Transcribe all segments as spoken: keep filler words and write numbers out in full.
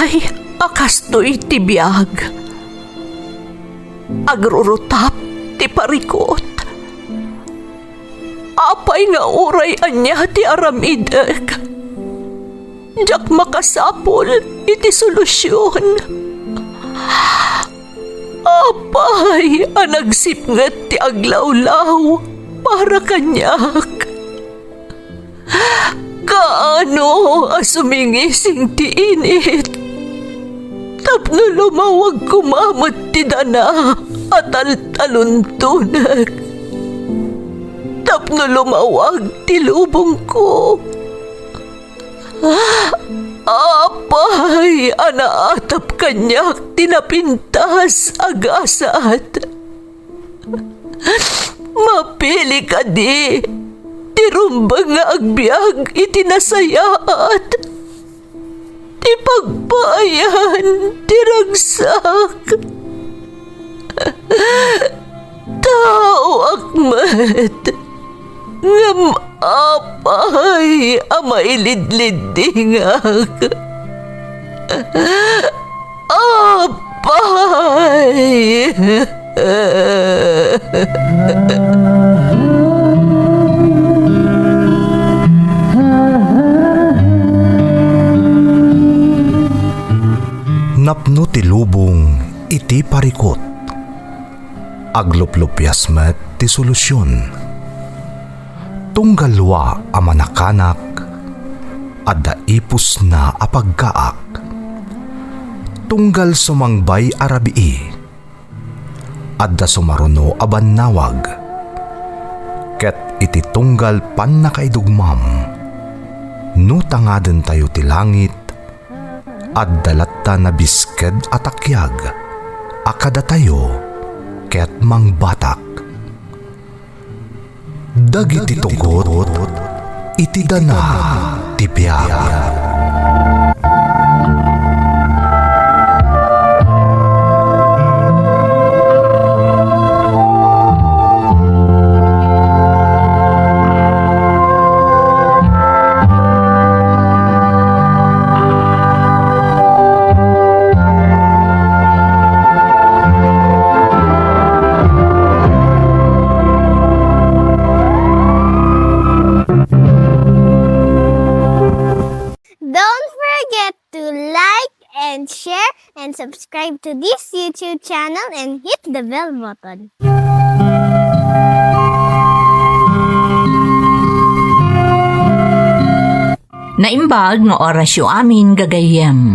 Ay, a kastoy ti biag. Agrurutap ti parikut. Apay nga uray ania ti aramidek, diak makasapul iti solusion. Apay a nagsipnget ti aglawlaw para kaniak? Kaano a sumingising ti init tapno lumawag koma met ti dana a taltaluntonek, tapno lumawag ti lubongko? Apay a naatap kaniak ti napintas a gasat? Mapili kadi ti rumbeng nga agbiag iti nasayaat, ti pagpaayan ti ragsak? Taoak met, ngem apay a mailidliddingak? Apay! Napno ti lubong iti parikut. Agluplupias met ti solusion. Tunggal dua a manakanak, adda ipusna a pagkaak. Tunggal sumangbay a rabii, adda sumaruno a bannawag. Ket iti tunggal pannakaidugmam, no tangadentayo ti langit, adda latta nabisked a takiag a kadatayo ket mangbatak. Dagiti tugot iti dana ti biag. Don't forget to like and share and subscribe to this YouTube channel and hit the bell button. Naimbag nga orasyo amin, gagayyem.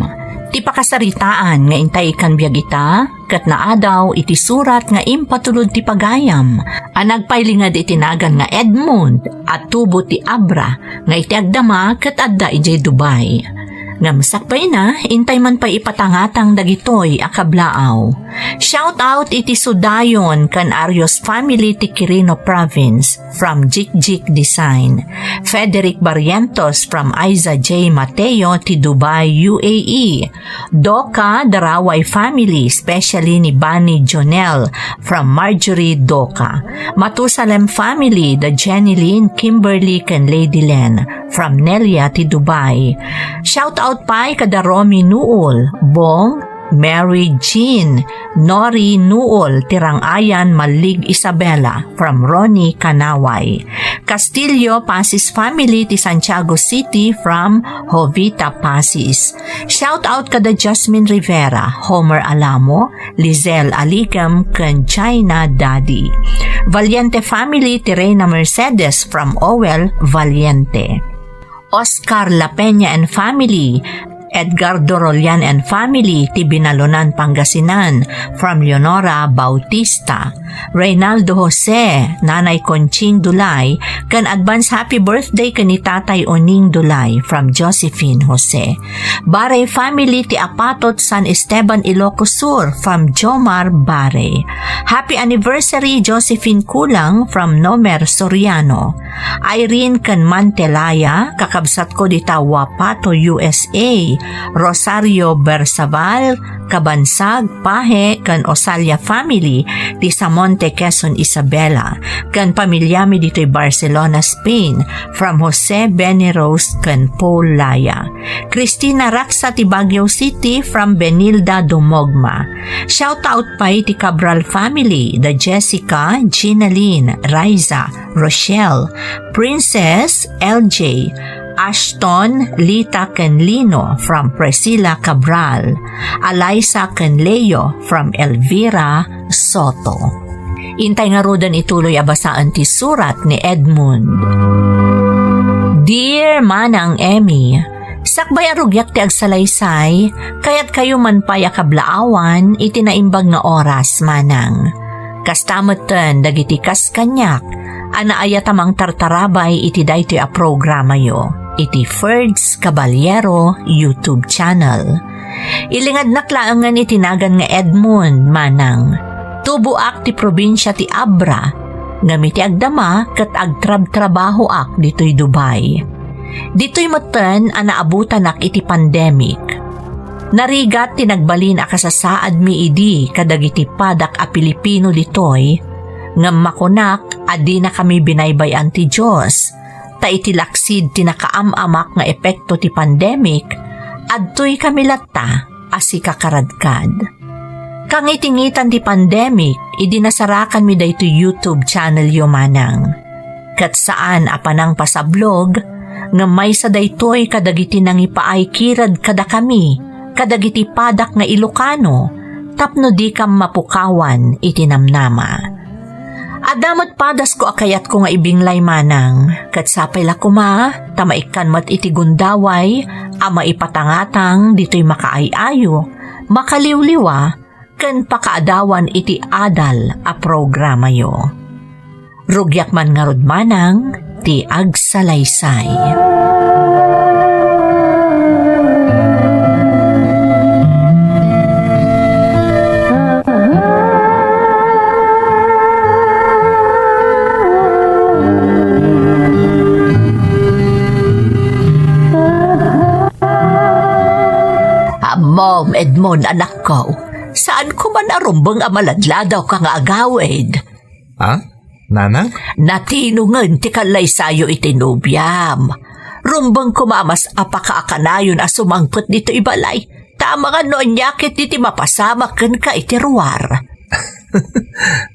Ti pakasaritaan nga intay ikkan biag ita, ket naadaw iti surat nga impatulod ti pagayam a nagpailinged iti nagan nga Edmund a tubo ti Abra nga iti agdama ket adda idiay Dubai. Ngem sakbayna, intay man pay ipatangatang dagitoy a kablaaw. Shout out iti sudayon ken Arios family ti Quirino Province from Jikjik Design. Frederick Barrientos from Aiza J Mateo ti Dubai, U A E. Doka, the Raway family, especially ni Bani Jonel from Marjorie Doka. Matusalem family, the Jenny Lynn, Kimberly, ken Lady Len from Nelia ti Dubai. Shout out pay kada Romy Nuol, Bong, Mary Jean, Nori Nuol ti Rang-ayan, Malig Isabela from Ronnie Kanaway. Castillo Pasis family ti Santiago City from Jovita Pasis. Shout out kada Jasmine Rivera, Homer Alamo, Lizelle Aligam, ken China Daddy. Valiente family ti Reina Mercedes from Owel Valiente. Oscar La Peña and family, Edgardo Rolian and family ti Binalonan, Pangasinan, from Leonora Bautista. Reynaldo Jose, Nanay Conching Dulay, ken advance happy birthday ken ni Tatay Oning Dulay from Josephine Jose. Barey family ti Apatot, San Esteban, Ilocos Sur from Jomar Barey. Happy anniversary, Josephine Kulang from Nomer Soriano. Irene ken Mantelaya, kakabsatko dita Wapato, U S A, Rosario Bersaval, Kabansag, Pahe, ken Osalia family ti Samonte, Quezon, Isabela, ken pamilyami ditoy Barcelona, Spain, from Jose Benny Rose ken Paul Laya. Christina Raxa ti Baguio City, from Benilda Dumogma. Shout out pay ti Cabral family, da Jessica, Ginalyn, Riza, Rochelle, Princess, L J, Ashton, Lita, ken Lino from Priscilla Cabral, Alaisa, ken Leo from Elvira Soto. Intay ngaruden ituloy a basaen ti surat ni Edmund. Dear Manang Emmy, sakbay a rugiak ti agsalaysay, kayatkayo man pay a kablaawan iti naimbag nga oras, Manang. Kasta metten dagiti kas kaniak a naayat a mangtartarabay iti daytoy a programayo iti Ferds Caballero YouTube channel. Ilingadnak laengen iti nagan nga Edmund, Manang. Tuboak ti probinsia ti Abra, ngem iti agdama ket agtrabtrabahoak ditoy Dubai. Ditoy metten a naabutanak iti pandemic. Narigat ti nagbalin a kasasaadmi idi kadagiti padak a Pilipino ditoy, ngem makunak a dinakami binaybay-an ti Dios, ta iti laksid ti nakaam-amak nga epekto ti pandemic, adtoy kami latta a sikakaradkad. Kangitingitan ti pandemic, idi nasarakanmi daytoy YouTube channelyo, Manang. Ket saan a panangpasablog, ngem maysa daytoy kadagiti nangipaay kirad kadakami, kadagiti padak nga Ilocano, tapno dikam mapukawan iti namnama. Adda met padasko a kayatko nga ibinglay, Manang, ket sapay la koma ta maikkan met iti gundaway a maipatangatang ditoy makaay-ayo, makaliwliwa, ken pakaadawan iti adal a programayo. Rugiak man ngarud, Manang, ti agsalaysay. Ammom, Edmond, anakko, saanko man a rumbeng a maladladaw ka nga agawid. Ha? Nanang? Natinongen ti kallaysayo iti nobiam. Rumbeng koma a mas apaka a kanayon a sumangpet ditoy balay, ta amangan no ania ketdi ti mapasamak kenka iti ruar.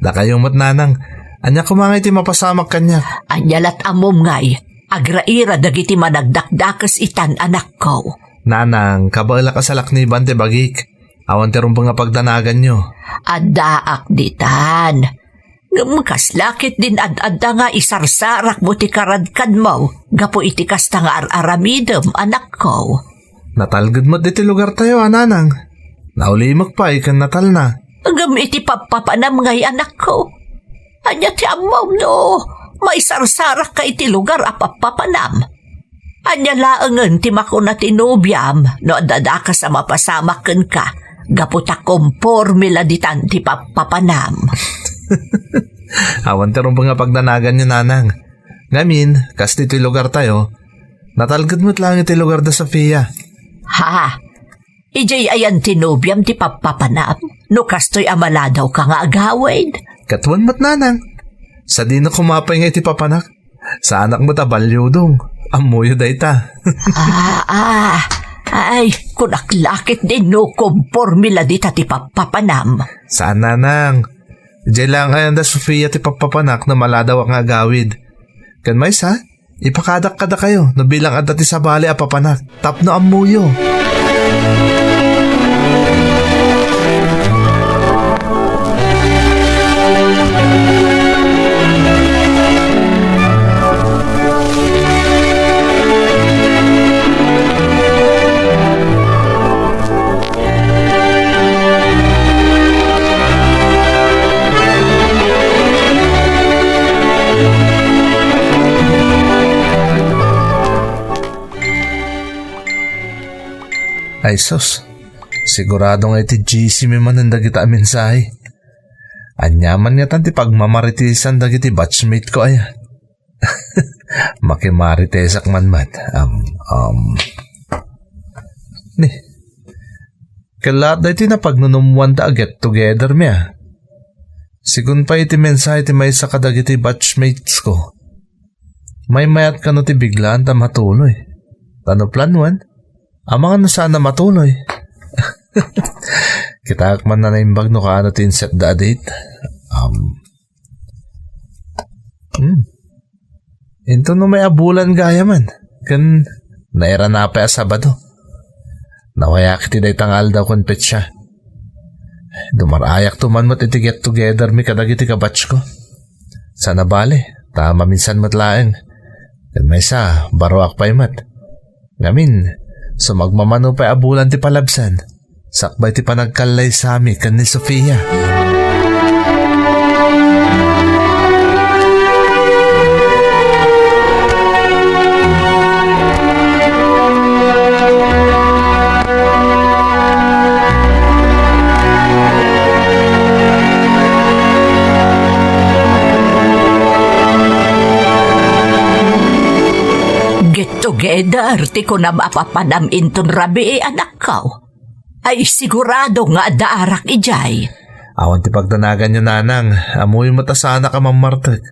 Dakayo met, Nanang. Ania koma ngay ti mapasamak kaniak? Ania lat ammom ngay? Agraira dagiti managdakdakes itan, anakko. Nanang, kabaelak a salakniban ti bagik. Awan ti rumbeng a pagdanaganyo. Addaak ditan. Ngem kasla ketdin ad-adda nga isarsarakmo ti karadkadmo gapu iti kasta nga ar-aramidem, anakko. Natalged met iti lugartayo a, Nanang. Naulimek pay ken natalna. Ngem iti pappapanam ngay, anakko? Ania ti ammom no maisarsarakka iti lugar a pappapanam? Ania laengen ti makuna ti nobiam no adda dakes a mapasamak kenka gapu ta komporme la ditan ti pappapanam? Awan ti rumbeng a pagdanaganyo, Nanang. Ngamin, kas ditoy lugartayo, natalged met laeng iti lugar da Sofia. Ha? Idiay ayan ti nobiam ti pappapanam no kastoy a maladawka nga agawid? Ket wen met, Nanang. Sadino koma pay nga iti papanak. Saanak met a baliudong. Ammoyo dayta. Ah, ah. Ay, kunak la ketdin no komporme la dita ti pappapanam. Saan, Nanang. Idiay laeng ayan da Sofia ti pappapanak no maladawak nga agawid. Ken maysa, ipakadak kadakayo no bilang adda ti sabali a papanak tapno ammoyo. Ay sus, sigurado nga iti G C mi manen dagita a mensahe. Aniaman ngatan ti pagmamaritesan dagiti batchmate ko aya. Makimaritesak man met. Um, um. Ni, ket laat daytoy napagnunummoanta a get together mi a. Sigun pay iti mensahe ti maysa kadagiti batchmates ko. Maymayat kano ti biglaan ta matuloy. Ta no planuan, amangan no saan a matuloy. Kitaak man a naimbag no kaano ti inset da a date. Um, hmm. Inton no may abulan gayaman, ken nairana pay a Sabado. Nawayak iti dayta nga aldaw ken petsa. Dumar-ayakto man met iti get together mi kadagiti kabatch ko. Sana bale, ta maminsan met laeng. Ken maysa, baroak pay met. Ngamin, sumagmamano pay a bulan ti palabsan, sakbay ti panagkallaysami ken ni Sofia. Get together ti kunam a papanam inton rabii, anakko. Ay, sigurado nga addaarak idiay. Awan ti pagdanaganyo, nanang. Ammoyo met a saanak a mammartek.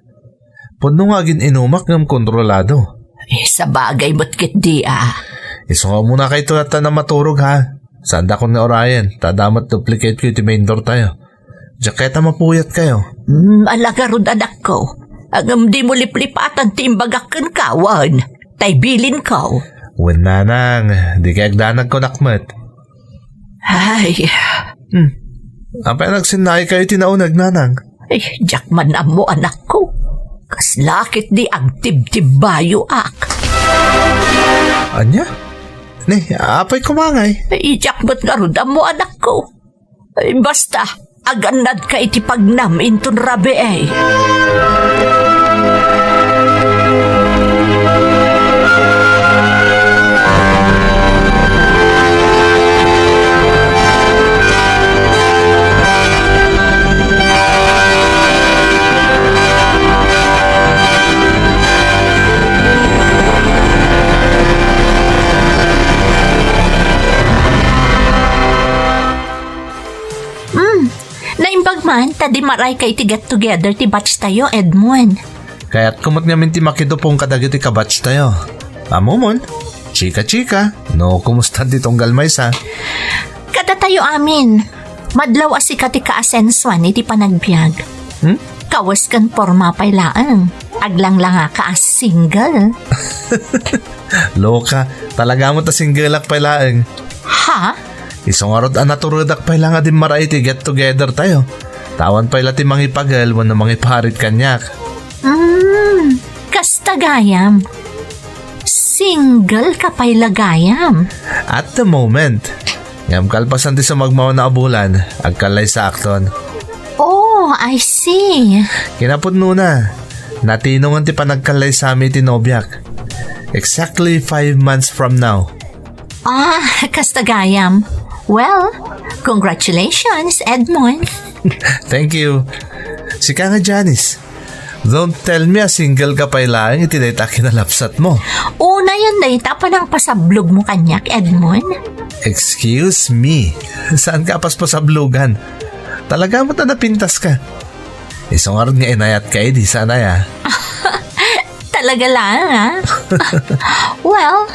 Pudno nga agin-inumak ngem kontrolado. Eh, sabagay met ketdi a. Isu nga umuna kayto ta maturog, ha? Saandakon nga urayen, ta adda met duplicate ko iti main door tayo. Diak kayat a mapuyatkayo. Hmm, ala ngarud, anakko. Ngem dimo liplipatan ti imbagak kenka, wen, tay bilinko. Wen, nanang, dikay agdanag, kunak met. Ay. Hmm. Apay a nagsinnaikayo iti nauneg, nanang? Ay, diak man ammo, anakko. Kasla ketdi agtibtibbayoak. Ania? Ni, apay koma ngay? Ay, diak met ngarud ammo, anakko. Ay, basta, agannadka iti pagnam inton rabii. Mm, naimbag man ta dimmarayka iti get together ti batch tayo, Edmond. Kayatko met ngamin ti makidupong kadagiti kabatch tayo. Ammomon, chika-chika, no kumusta ti tunggal maysa? Kadatayo amin, madlaw a sika ti kaasensuan iti panagbiag. Hmm? Kawes ken porma pay laeng. Aglanglangaka a single. Loka, talaga met a singgelak pay laeng. Ha? Isu ngarud a naturedak pay la nga dimmaray iti get together tayo. Ta awan pay la ti mangipagel wenno mangiparit kaniak. Hmm, kasta gayam. Single ka pay la gayam. At the moment. Ngem kalpasan ti sumagmamano a bulan, agkallaysaakton. Oh, I see. Kinapudnona, natinongen ti panagkallaysami iti nobiak. Exactly five months from now. Ah, kasta gayam. Well, congratulations, Edmond. Thank you. Sika nga, Janice. Don't tell me a single ka pay laeng iti dayta a kinalabsat mo. Unayen dayta a panangpasablog mo kaniak, Edmond. Excuse me. Saan ka a paspasablogan? Talaga met a napintas ka. Isu ngarud nga inayat ka idi, saan aya? Talaga lang, ah. Well,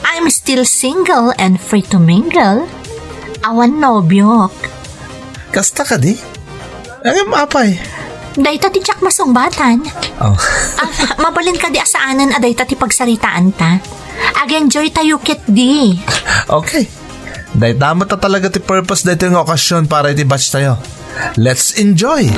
I'm still single and free to mingle. Awan nobiok. Kasta kadi? Ngem apay? Dayta ti diak masungbatan. Oh. Ah, mabalin kadi a saanen a dayta ti pagsaritaanta? Ag-enjoy tayo ketdi. Okay. Dayta met a talaga ti purpose daytoy nga okasyon para iti batch tayo. Let's enjoy!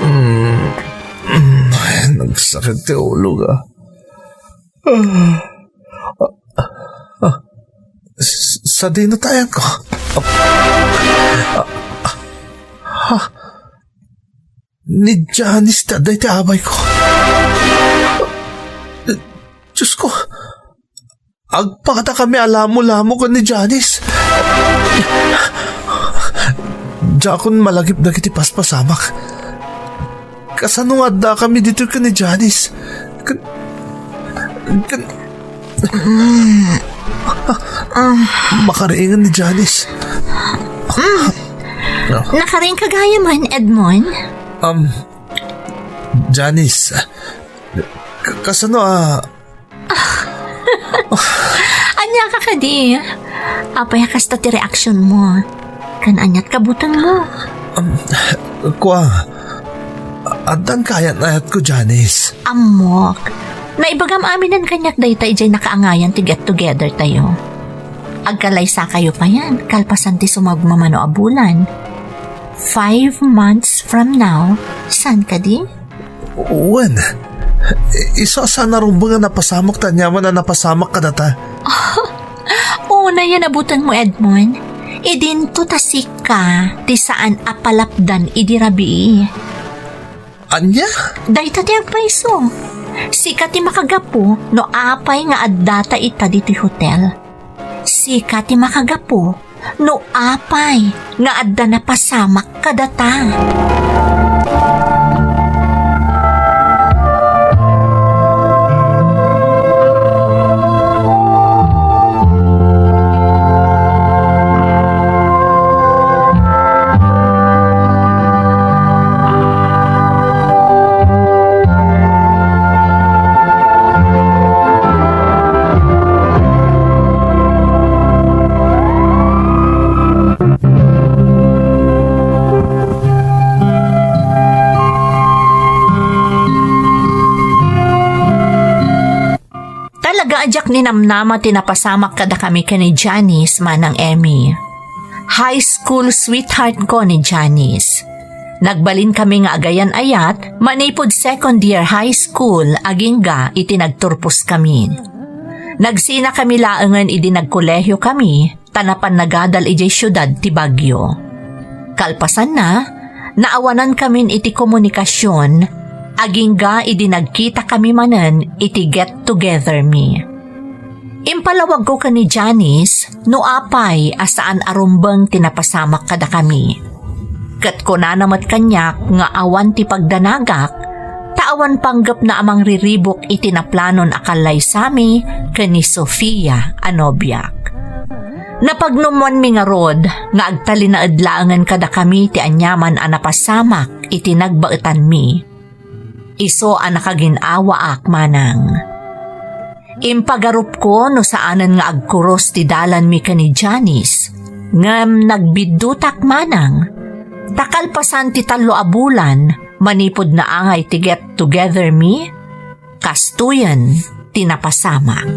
Mm, mm, ay, nagsakit ti ulok, ah. Ah, ah, ah, s-, sadino ti ayanko? Ah, ah, ah, Ni Janice ti adda iti abayko. Diyos ko, agpadakami a lamo-lamo ken ni Janice. Diakon malagip dagiti paspasamak. Kasano nga addakami ditoy ken ni Janice? Ken, ken, makariingen ni Janice. Nakariingka gayam, Edmond? Um, Janice, k-, kasano a Ania ka kadi? Apay a kasta ti reaksionmo? Ken aniat kabutengmo? Um, kua, addan kayat-ayatko, Janice. Ammok. Naibagam aminen kaniak dayta idiay nakaangayan ti get-together tayo. Agkalaysakayo payen, kalpasan ti sumagmamano a bulan. Five months from now, saan kadi? Wen, i-, isu a saan a rumbeng a napasamak ta aniaman a napasamak kadata. Unayen a butengmo, Edmond. Idinto ta sika ti saan a palapdan idi rabii. Ania? Dayta ti agpayso. Sika ti makagapu no apay nga addata ita ditoy hotel. Sika ti makagapu no apay nga adda napasamak kadata. Talaga a diak ninamnama ti napasamak kadakami ken ni Janice, Manang Emmy. High school sweetheart ko ni Janice. Nagbalinkami nga agayan-ayat manipud second year high school agingga iti nagturposkami. Nagsinakami laengen idi nagkolehiokami ta napan nagadal idiay siudad ti Baguio. Kalpasanna, naawanankamin iti komunikasion agingga idi nagkitakami manen iti get-together mi. Impalawagko ken ni Janice no apay a saan a rumbeng ti napasamak kadakami. Ket kunana met kaniak nga awan ti pagdanagak, ta awan panggepna a mangriribuk iti naplanon a kallaysami ken ni Sofia a nobiak. Napagnumoanmi ngarud nga agtalinaed laengen kadakami ti aniaman a napasamak iti nagbaetanmi. Isu a nakagin-awaak manang. Impagarupko no saanen nga agkuros ti dalanmi ken ni Janice, ngem nagbiddutak manang. Ta kalpasan ti tallo a bulan manipud naangay ti get-together mi, kastoyen ti napasamak.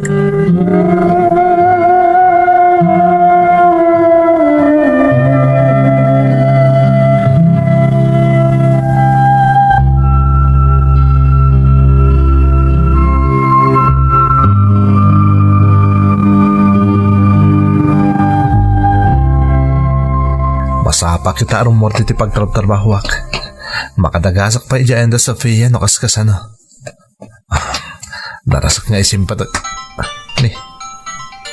Masapa kita a rummuar ti pagtrabtrabahoak. Makadagasak pay idiay Enda Sofia no kaskasano. Narasak nga isimpat. Ni,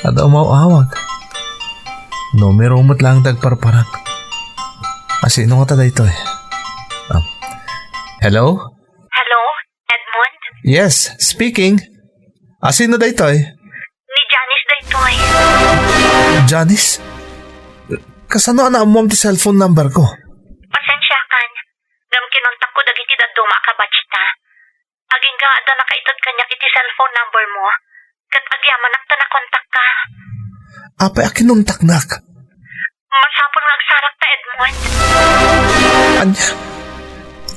adda umaw-awag. Numero met laeng ti agparparang. Asino ngata daytoy? Ah. Hello? Hello, Edmond? Yes, speaking. Asino daytoy? Ni Janice daytoy. Janice? Kasano a naammuam ti cellphone number ko? Pasensiakan. Ngem kinontakko dagiti dadduma a kabatchta. Agingga adda nakaited kaniak iti cellphone number mo. Ket agyamanak ta nakontakka. Apay a kinontaknak? Masapul nga agsarakta, Edmond. Ania?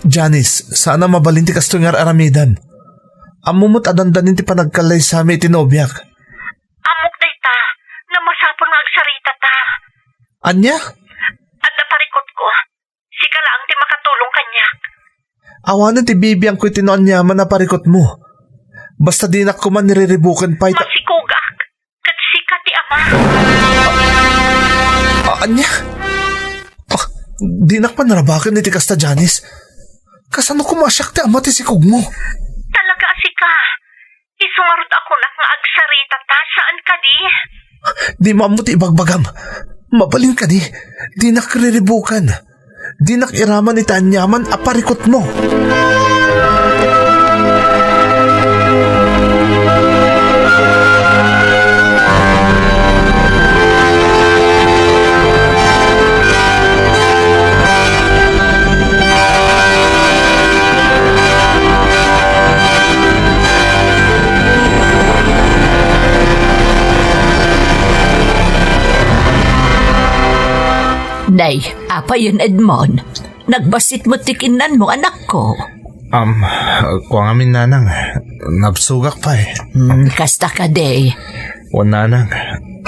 Janice, saan a mabalin ti kastoy nga ar-aramidem. Ammom met a dandanin ti panagkallaysami iti nobiak. Ammok dayta, ngem masapul nga agsaritata. Ania? Adda parikutko. Sika laeng ti makatulong kaniak. Awanen ti bibiangko iti no aniaman a parikutmo. Basta dinak koma niriribuken pay ta- Masikogak, ket sika ti ama. A-, ania? Ah, dinak panrabaken iti kasta, Janice. Kasano koma a siak ti ama ti sikogmo? Talaga a sika. Isu ngarud a kunak nga agsarita ta, saan kadi? Dimo ammo ti ibagbagam. Mabalin kadi, dinak riribukan. Dinak iraman iti aniaman a parikutmo. Nay, apayen, Edmond? Nagbassit met ti kinnanmo, anakko. Am, kua ngamin, nanang. Nabsogak pay. Hmm, kasta kadi. O, nanang.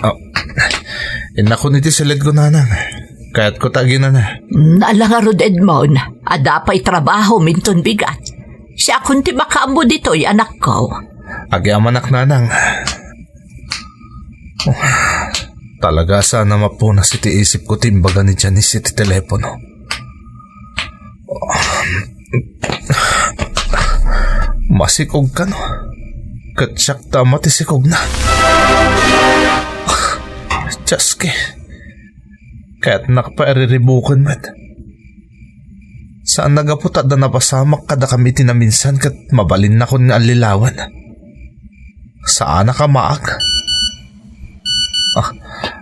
Ah, innakon iti siledko, nanang. Kayatko ta aginana. Hmm, ala ngarud, Edmond. Adda pay trabahom inton bigat. Siakon ti makaammo ditoy, anakko. Agyamanak, nanang. Oh, talaga saan a mapunas iti isipko ti imbaga ni Janice iti telepono. Masikog kano? Ket siak ta ama ti sikogna. Dios, kayatnak pay a riribuken met. Saan a gapu ta adda napasamak kadakami iti naminsan ket mabalinnakon nga allilawen. Saanak a maag. Ah,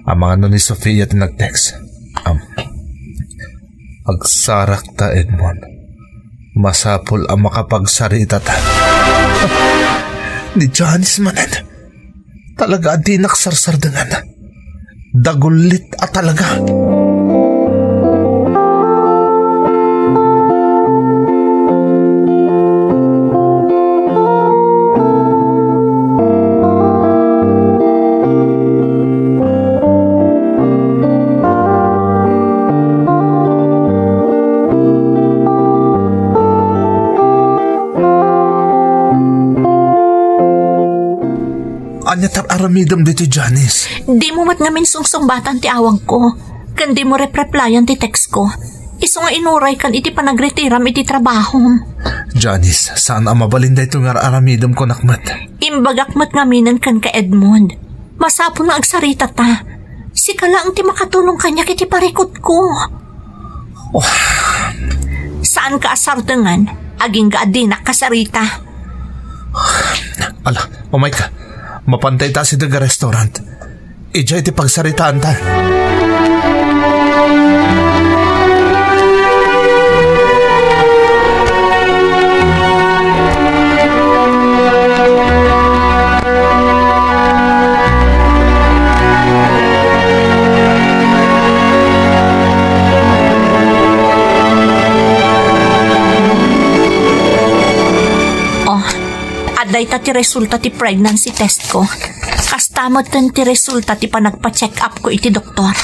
amangan no ni Sofia ti nag-text. Am, agsarak ta, Edmond. Masapul a makapagsaritata. Ni Janice manen. Talaga a dinak sarsardengan. Dagullit a talaga. Ania ti ar-aramidem ditoy, Janice? Dimo met ngamin sungsungbatan ti awagko, ken dimo repreplayan ti textko. Isu nga inuraykan iti panagretiram iti trabahom. Janice, saan a mabalin daytoy nga ar-aramidem, kunak met. Imbagak met ngaminen kenka, Edmond. Masapul nga agsaritata. Sika laeng ti makatulong kaniak iti parikutko. Oh. Saanka a sardengan, agingga a dinak kasarita. Ala, umayka. Mapantay ta sida nga restaurant. Idiay ti pagsaritaanta. Oh, adda ita ti resulta ti pregnancy test ko. Kasta met ken ti resulta ti panagpa-check up ko iti doktor.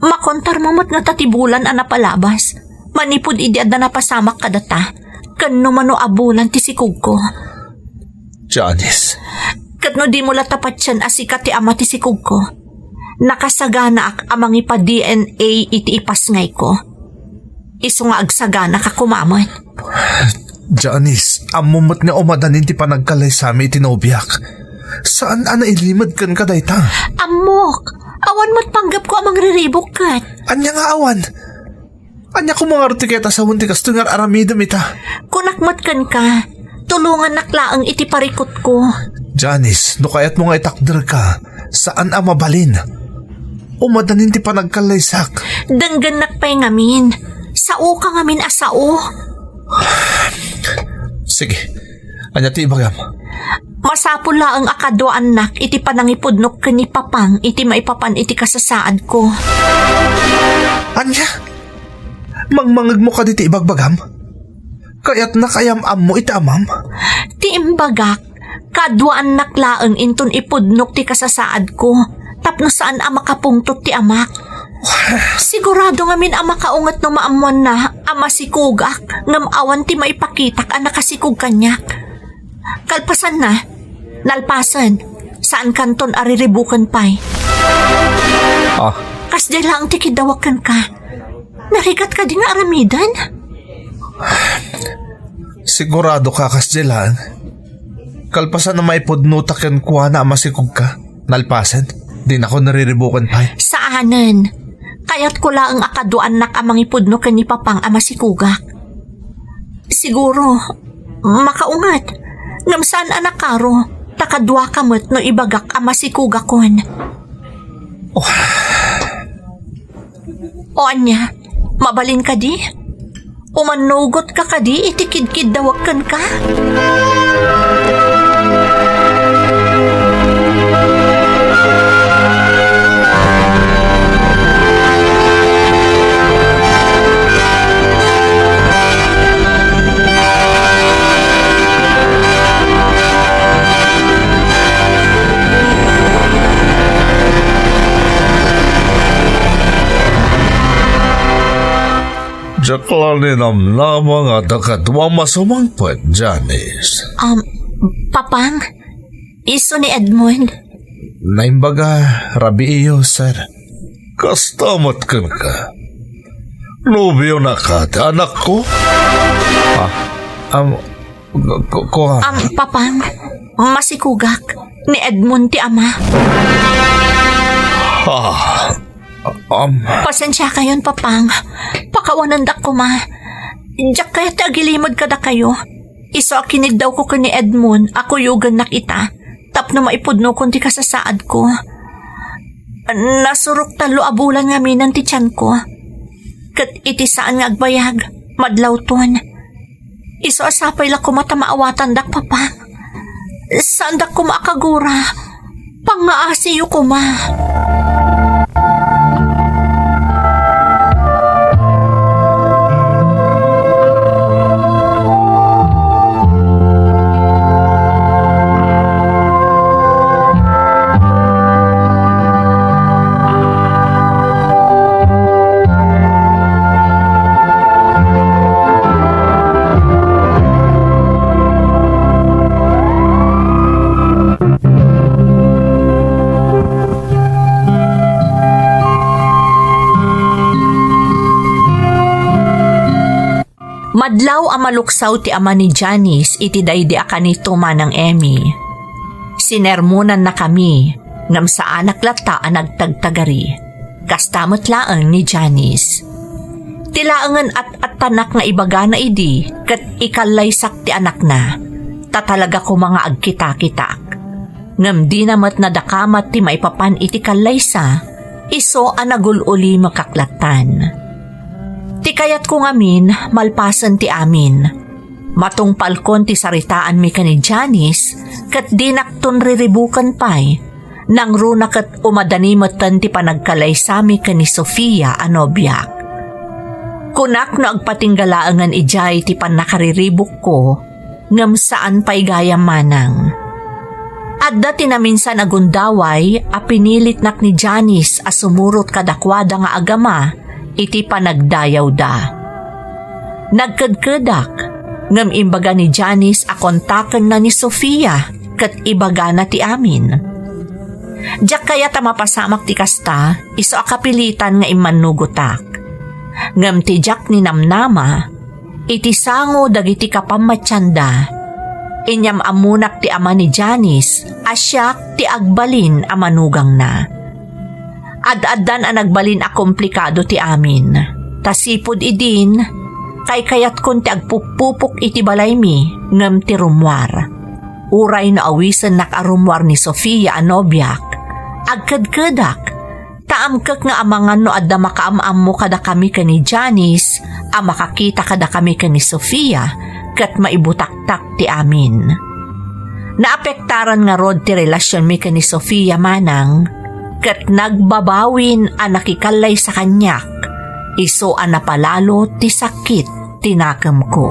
Makontarmo met ngata ti bulan a napalabas, manipud idi adda napasamak kadata, ken no mano a bulan ti sikugko. Janice. Ket no dimo la ta patien a sika ti ama ti sikugko, nakasaganaak a mangipa-D N A iti ipasngayko. Isu nga agsaganaka koma met. Janice, ammo met nga umadanin ti panagkallaysami iti nobiak. Saan a nailimed kenka dayta. Ammok, awan met panggepko a mangriribuk ket. Ania nga awan? Ania koma ngarud ti kayat a sawen ti kastoy nga ar-aramidem ita? Kunak met kenka, tulongannak laeng iti parikutko. Janice, no kayatmo nga itakderka, saan a mabalin. Umadanin ti panagkallaysak. Denggennak pay ngamin. Saoka ngamin a sao. Sige. Ania ti ibagam? Masapul laeng a kaduaannak iti panangipudnok ken ni Papang iti maipapan iti kasasaadko. Ania? Mangmangegmo kadi ti ibagbagam? Kayatnak a yam-ammo iti amam? Ti imbagak, kaduaannak laeng inton ipudnok ti kasasaadko tapno saan a makapungtot ti amak. Sigurado ngamin a makaunget no maammoanna a masikogak ngem awan ti maipakitak a nakasikog kaniak. Kalpasanna, nalpasen, saankanton a riribuken pay. Ah. Kasdiay laeng ti kiddawek kenka. Narigat kadi nga aramiden? Sigurado ka kas diay laeng? Kalpasan a maipudnota kenkuana a masikogka, nalpasen, dinako nariribuken pay. Saanen. Kayatko laeng a kaduaannak a mangipudno ken ni Papang a masikogak. Siguro, makaunget. Ngem saan a nakaro, ta kaduaka met no ibagak a masikogakon. Oh. O ania, mabalin kadi? Umannugotka kadi iti kidkiddawek kenka? Diak la ninamnama nga adda kaduam a sumangpet, Janice. Um, Papang, isu ni Edmund. Naimbaga, rabii, sir. Kasta met kenka. Nobiona kadi, anakko? Ah, um, Ku-, ku-, kuan. Am, Papang, masikogak. Ni Edmund ti ama. Ah, am. Pasensiakayon, Papang. Pakawanendak koma. Diak kayat ti agilimed kadakayo. Isu a kiniddawko ken ni Edmund a kuyogennak ita tapno maipudnokon ti kasasaadko. Nasurok tallo a bulan ngaminen ti tianko. Ket iti saan nga agbayag, madlawton. Isu a sapay la koma ta maawatandak, Papang. Saandak koma a kagura. Pangngaasiyo koma. Madlaw a maluksaw ti ama ni Janice iti daydi a kanito, Manang Emmy. Sinermonannakami, ngem saanak latta a nagtagtagari. Kasta met laeng ni Janice. Ti laengen at-attanak nga ibagana idi ket ikallaysak ti anakna, ta talaga koma nga agkitakitak. Ngem dina met nadakamat ti maipapan iti kallaysa, isu a nagul-ulimekak lattan. Ti kayatko ngamin, malpasen ti amin. Matungpalkon ti saritaanmi ken ni Janice, ket dinakton riribuken pay. Nangruna ket umadani metten ti panagkalaysami ken ni Sofia a nobiak. Kunak no agpatingga laengen idiay ti pannakariribukko, ngem saan pay gayam manang. Adda ti naminsan a gundaway a pinilitnak ni Janice a sumurot kadakuada nga agama iti panagdayawda. Nagkedkedak, ngem imbaga ni Janice a kontakenna ni Sofia ket ibagana ti amin. Diak kayat a mapasamak ti kasta, isu a kapilitan nga immannugotak. Ngem ti diak ninamnama, iti sango dagiti kapammatianda, inyam-ammonak ti ama ni Janice a siak ti agbalin a manugangna. Ad-addan a nagbalin a komplikado ti amin. Ta sipud idin, kaykayatkon ti agpuppupok iti balaymi ngem ti rummuar. Uray no awisennak a rummuar ni Sofia a nobiak, agkedkedak, ta amkek nga amangan no adda makaam-ammo kadakami ken ni Janice a makakita kadakami ken ni Sofia ket maibutaktak ti amin. Naapektaran ngarud ti relasionmi ken ni Sofia manang, ket nagbabawin a nakikallaysa kaniak, isu a napalalo ti sakit ti nakemko.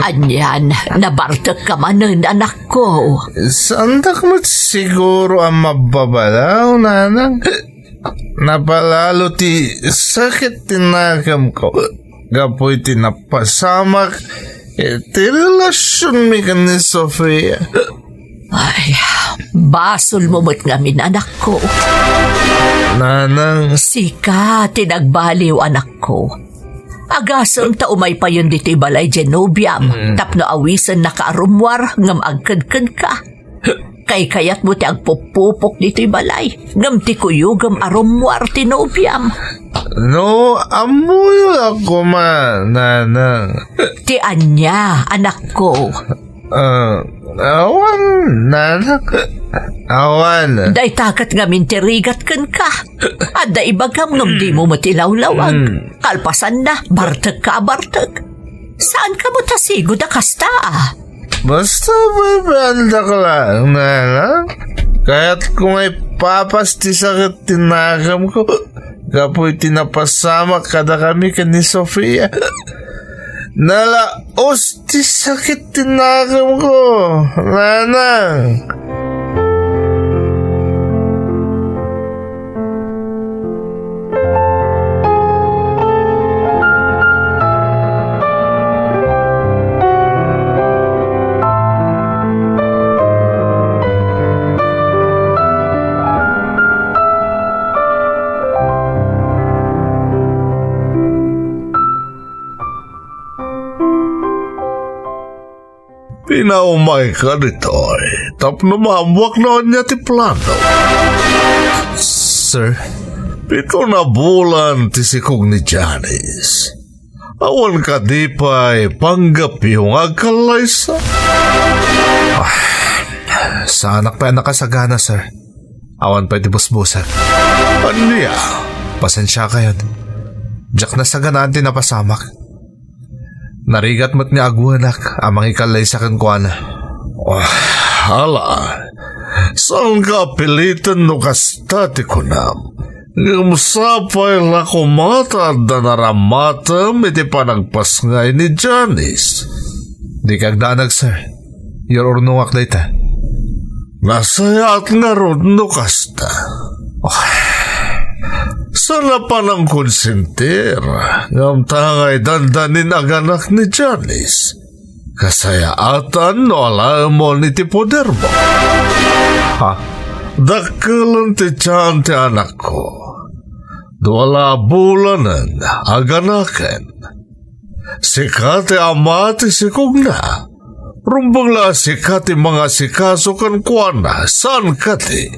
Ania Yan, nabartekka manen, anakko. Saandak met siguro a mababalaw, nanang. Napalalo ti sakit ti nakamko gapu iti napasamak iti relasionmi ken ni Sofia. Ay, basolmo met ngamin, anakko. Nanang. Sika ti nagbaliw, anakko. Agasem ta umaypayon ditoy balay diay nobiam, mm, tapno awisennaka a rummuar ngem agkedkedka. Kaykayatmo ti agpuppupok ditoy balay, ngem ti kuyogem a rummuar ti nobiam. No, ammoyo la koma, nanang. Ti ania, anakko? Ah, awan, nanang. Awan. Dayta ket ngamin ti rigat kenka. Adda ibagam ngem dimo met ilawlawag. Hmm. Kalpasanna, bartekka a bartek. Saanka met a sigud a kasta, a? Basta paypayandak laeng, nanang. Kayatko nga ipapas ti sakit ti nakamko gapu iti napasamak kadakami ken ni Sofia. Nalaos ti sakit ti nakamko, nanang. Pinaumayka ditoy tapno maammoak no ania ti plano. Sir? Pito na bulan ti sikog ni Janice. Awan kadi pay panggepyo nga agkallaysa? Ah, saanak pay a nakasagana, sir. Awan pay ti busbusag. Ania? Pasensiakayon. Diak nasaganaan ti napasamak. Narigat met ni aguanak a mangikallaysa kenkuana. Ah, ala, saanka a piliten no kasta ti kunam. Ngem sapay la koma ta adda narammatem iti panagpasngay ni Janice. Dika agdanag, sir. Yur-urnongak dayta. Nasayaat ngarud no kasta. Oh. Saan a panangkonsentir, ngem ta ngay dandanin aganak ni Janice. Kasayaatan no alaemon iti podermo. Ha? Dakkelen ti tian ti anakko. Dua la a bulanen aganaken. Sika ti ama ti sikogna. Rumbeng la a sika ti mangasikaso kenkuana, saan kadi?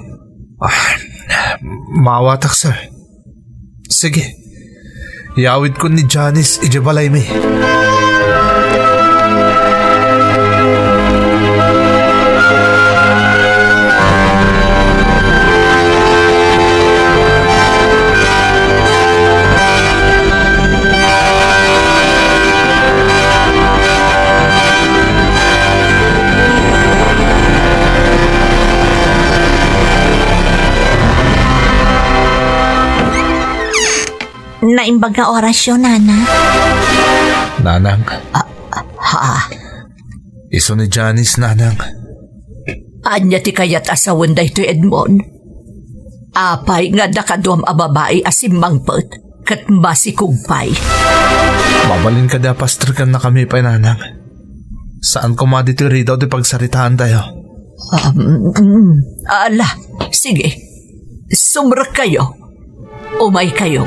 Ah, maawatak, sir. Sige. Iyawidkon ni Janice idiay balaymi. Naimbag nga orasyo, Nana. Nanang. Ah, ha? Isu ni Janice, Nanang. Ania ti kayat a sawen daytoy, Edmond? Apay nga adda kaduam a babai a simmangpet ket masikog pay? Mabalin kadi a pastrikannakami pay, Nanang? Saan koma ditoy ridaw ti pagsaritaantayo. Um, mm, ala, sige. Sumrekkayo. Umaykayo.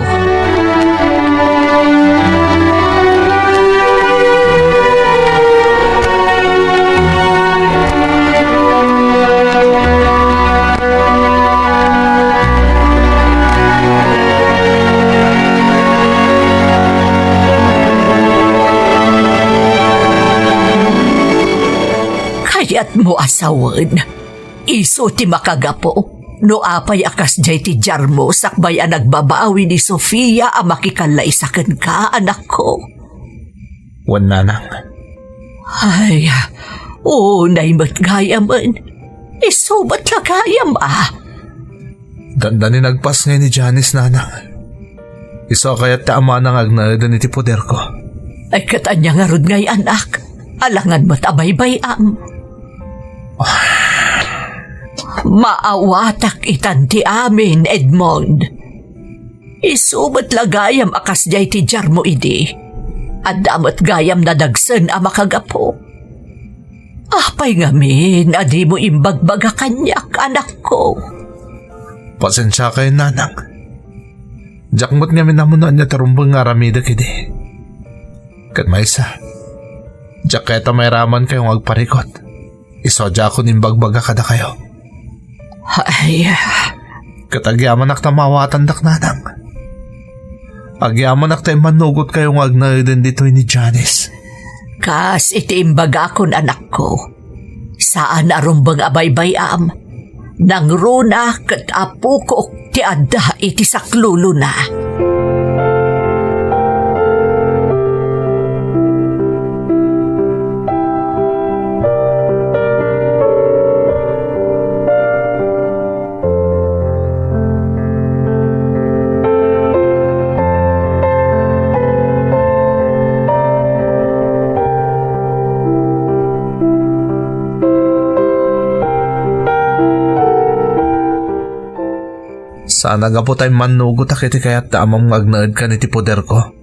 Kayatmo a sawen, isu ti makagapu no apay a kasdiay ti diarmo sakbay a nagbabawi ni Sofia a makikallaysa kenka, anakko. Wen, Nanang. Ay, unay met gayamen. Isu met la gayam, a. Dandani nagpasngay ni Janice, Nanang. Isu a kayat ti amana nga agnaeden iti poderko. Ay, ket ania ngarud ngay, anak? Alangan met a baybay-am. Maawatak itan ti amin, Edmond. Isu met la gayam a kasdiay ti diarmo idi. Adda met gayam nadagsen a makagapu. Apay ngamin a dimo imbagbaga kaniak, anakko? Pasensiakayo, nanang. Diak met ngamin ammo no ania ti rumbeng nga aramidek idi. Ket maysa, diak kayat a mairamankayo nga agparikut. Isu a diakon imbagbaga kadakayo. Ay. Ket agyamanak ta maawatandak, nanang. Agyamanak ta immannugotkayo nga agnaeden ditoy ni Janice. Kas iti imbagakon, anakko, saan a rumbeng a baybay-am. Nangruna ket apokok ti adda iti saklulona. Saan a gapu ta immannugotak iti kayat da amam nga agnaedkan iti poderko.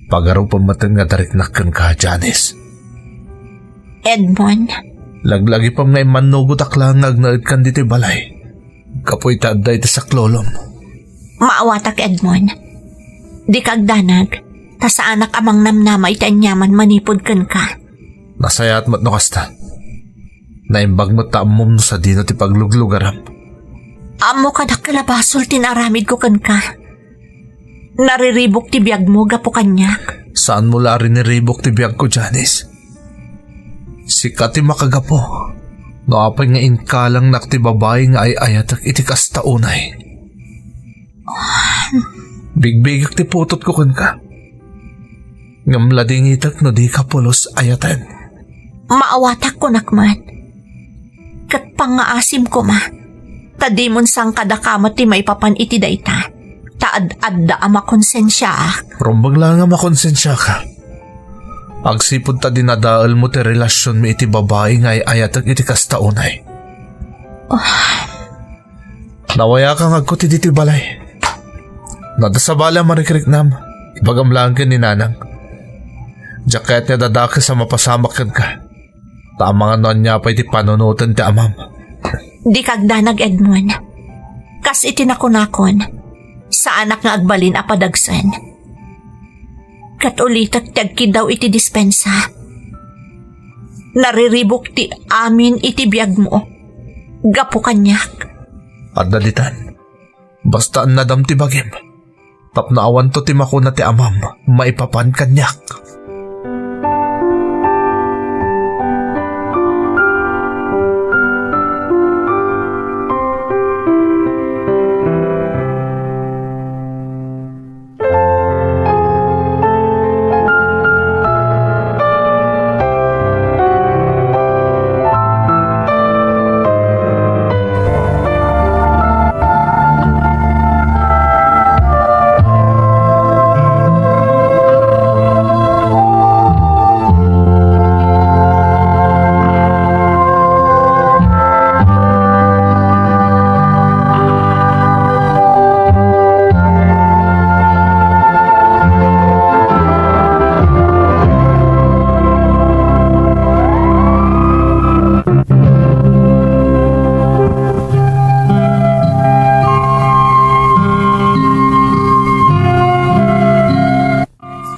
Pagarupen met nga dariknak kenka, Janice. Edmond. Laglagipem nga immannugotak laeng nga agnaedkan ditoy balay. Gapu iti adda iti saklulom. Maawatak, Edmond. Dika agdanag, ta saanak a mangnamnama iti aniaman manipud kenka. Nasayaat met no kasta. Naimbag met ta ammom no sadino ti pagluglugaram. Ammok a dakkel a basol ti naaramidko kenka. Nariribuk ti biagmo gapu kaniak. Saanmo la a riniribuk ti biagko, Janice. Sika ti makagapu no apay nga inkalangnak ti babai nga ay-ayatek iti kasta unay. Bigbigek ti putotko kenka. Ngem ladingitek no dika pulos ayaten. Maawatak, kunak met. Ket pangngaasim koma, ta dimon sangkadaka met ti maipapan iti dayta, ta ad-adda a makonsensiaak. Rumbeng laeng a makonsensiaka. Agsipud ta dinadaelmo ti relasionmi iti babai nga ay-ayatek iti kasta unay. Oh. Nawayaka nga agkuti ditoy balay. No adda sabali a marikriknam, ibagam laeng ken ni nanang. Diak kayat nga dadakes a mapasamak kenka. Ta amangan no ania pay ti panunoten ti amam. Dika agdanag, Edmond. Kas iti nakunakon, saanak nga agbalin a padagsen. Ket ulitek ti agkiddaw iti dispensa. Nariribuk ti amin iti biagmo gapu kaniak. Adda ditan. Basta annadam ti bagim. Tapno awanto ti makuna ti amam maipapan kaniak.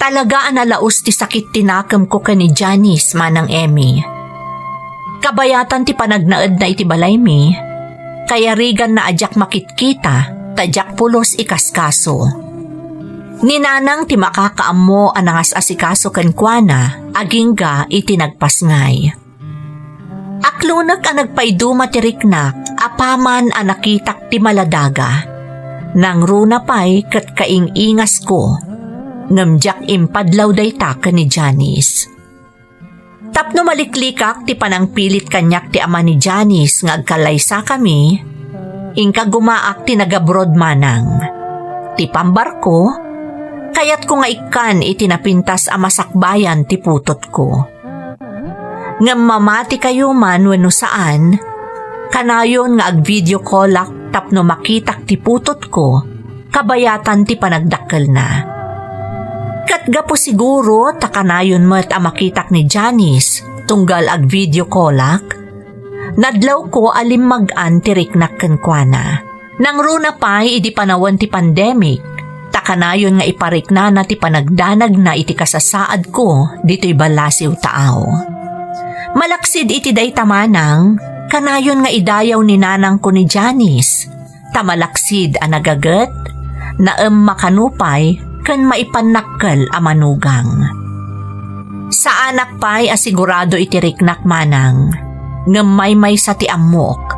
Talaga a nalaus ti sakit ti nakemko ken ni Janice, Manang Emmy. Kabayatan ti panagnaedna iti balaymi, kayariganna a diak makitkita, ta diak pulos ikaskaso. Ni Nanang ti makakaammo a nangas-asikaso kenkuana agingga iti nagpasngay. Aklonek a nagpaiduma ti riknak apaman a nakitak ti maladaga. Nangruna pay ket kaing-ingasko, ngem diak impadlaw dayta ken ni Janice. Tapno maliklikak ti panangpilit kaniak ti ama ni Janice nga agkallaysakami, inka gumaak ti nagabroad manang. Ti pambarko, kayatko nga ikkan iti napintas a masakbayan ti putotko. Ngem mamatikayo man wenno saan, kanayon nga ag-video callak tapno makitak ti putotko, kabayatan ti panagdakkelna. Ket gapu siguro ta kanayon met a makitak ni Janice tunggal ag-video callak, nadlawko a limmag-an ti riknak kenkuana. Nangruna pay idi panawen ti pandemic, ta kanayon nga ipariknana ti panagdanagna iti kasasaadko ditoy ballasiw taaw. Malaksid iti dayta manang, kanayon nga idayaw ni nanangko ni Janice, ta malaksid a nagaget, naemma kano pay ken maipannakkel a manugang. Saanak pay a sigurado iti riknak manang, ngem maymaysa ti ammok.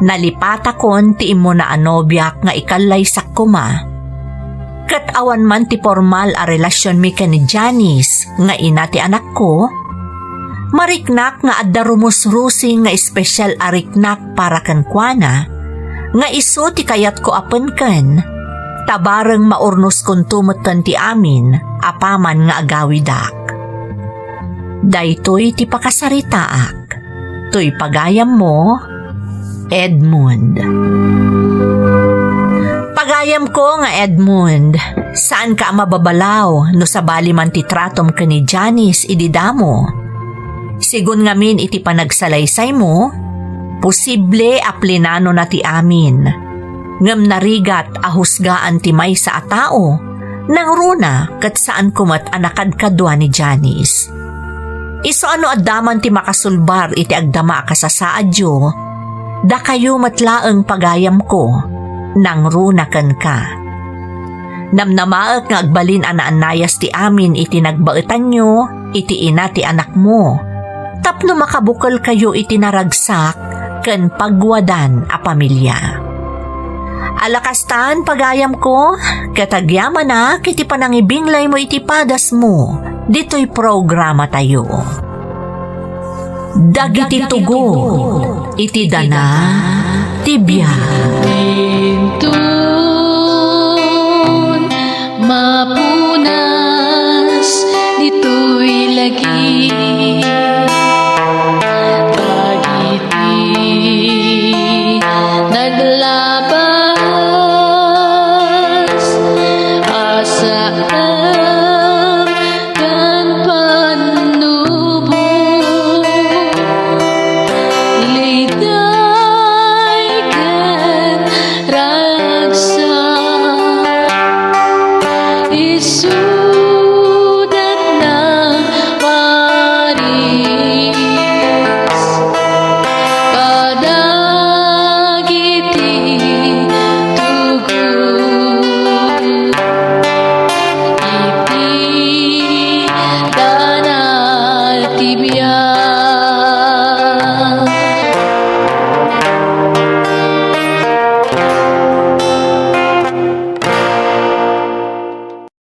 Nalipatakon ti immuna a nobiak nga ikallaysak koma. Ket awan man ti pormal a relasionmi ken ni Janice nga ina ti anakko, mariknak nga adda rumusrusing nga espesial a riknak para kenkuana, nga isu ti kayatko a penken, ta bareng maurnoskonto metten ti amin apaman nga agawidak. Daytoy ti pakasaritaak. Toy pagayammo, Edmund. Pagayamko nga Edmund, saanka a mababalaw no sabali man ti tratom ken ni Janice idi damo. Sigun ngamin iti panagsalaysaymo, posible a plinanona ti amin. Ngem narigat a husgaan ti maysa a tao, nangruna ket saanko met a nakadkadua ni Janice. Isu a no adda man ti makasulbar iti agdama a kasasaadyo, dakayo met laeng pagayamko, nangruna kenka. Namnamaek nga agbalin a naannayas ti amin iti nagbaetanyo iti ina ti anakmo, tapno makabukelkayo iti naragsak ken pagwadan a pamilya. Ala kastan, pagayamko, ket agyamanak iti panangibinglaymo iti padasmo ditoy programatayo. Dagiti tugo iti dana ti biag. Inton mapunas ditoy lagi.